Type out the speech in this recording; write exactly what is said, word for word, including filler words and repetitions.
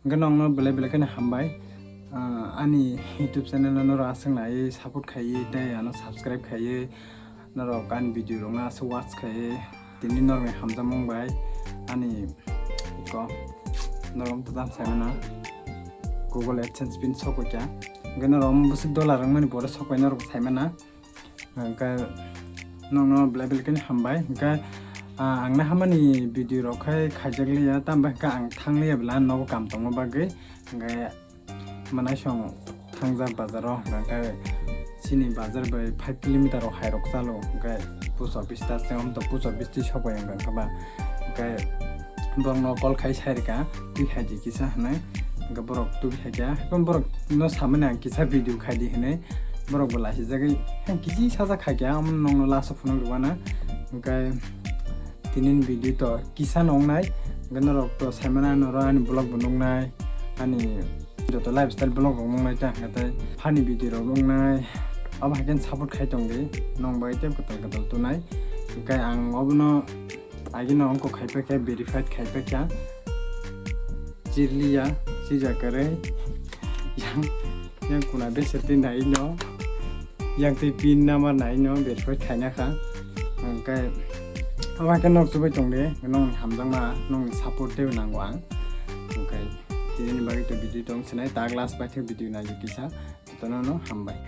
Hwnkhe nokno belai belai kheno hambai. Ah, ani YouTube channel no norok aswk naiwi support khaiwi tei ano subscribe khaiwi norok ani video rokno aswk watch khaiwi tini norokni hamjakmung bai ani iko norok tamo saimano Google AdSense pin sokoi kha. Hwnkhe norok omo bwswk dollar wngmani pore sokbai norok saimana. Hwnkhe nokno belai belai kheno hambai. Hwnkhe, ah, ang na hamani video rok khai khaijak liya, tamo hwnkhe ang thang liya bela nogo kam tongma bagwi. Hwnkhe manaisong thangjak bazaro, hwnkhe chini bazar bai five kilometer o hai rok chalo, hwnkhe post office ta se om to post office twi sokbai wngkha ba. Hwnkhe borokno call khai sai rwkha, twi hai di kisa hwnwi. Hwnkhe borok twi hai kha, borok no samani ang kisa video khai di hwnwi. Borok bo laisijagwi, "He, kisi sajak khai kha, omo nokno last o phunuk rwmana." Hwnkhe tini ni video to kisa no wngnai, hwnkhe norok to saimano norok ani vlog bo nuknai, ani joto lifestyle vlog rok nuknai ta, hwnkhe tei funny video rok nuknai, abo hai khe support khai tong di, nong bai tei kwtal kwtal tunai. Hwnkhe ang obono agino ongko khai paikha, verified khai paikha. Chirliya, chija kwrwi. Yang, yang kuna beserti nai no. Yang tei pin number nai no, verified khaina kha. Hwnkhe, abo hai khe nok chubai tong di, nong hamjakma, nong support tei nango ang. Hwnkhe, tini bagwi to video tong sinai, ta glass bai khe video nai kisa. Jotono no hambai.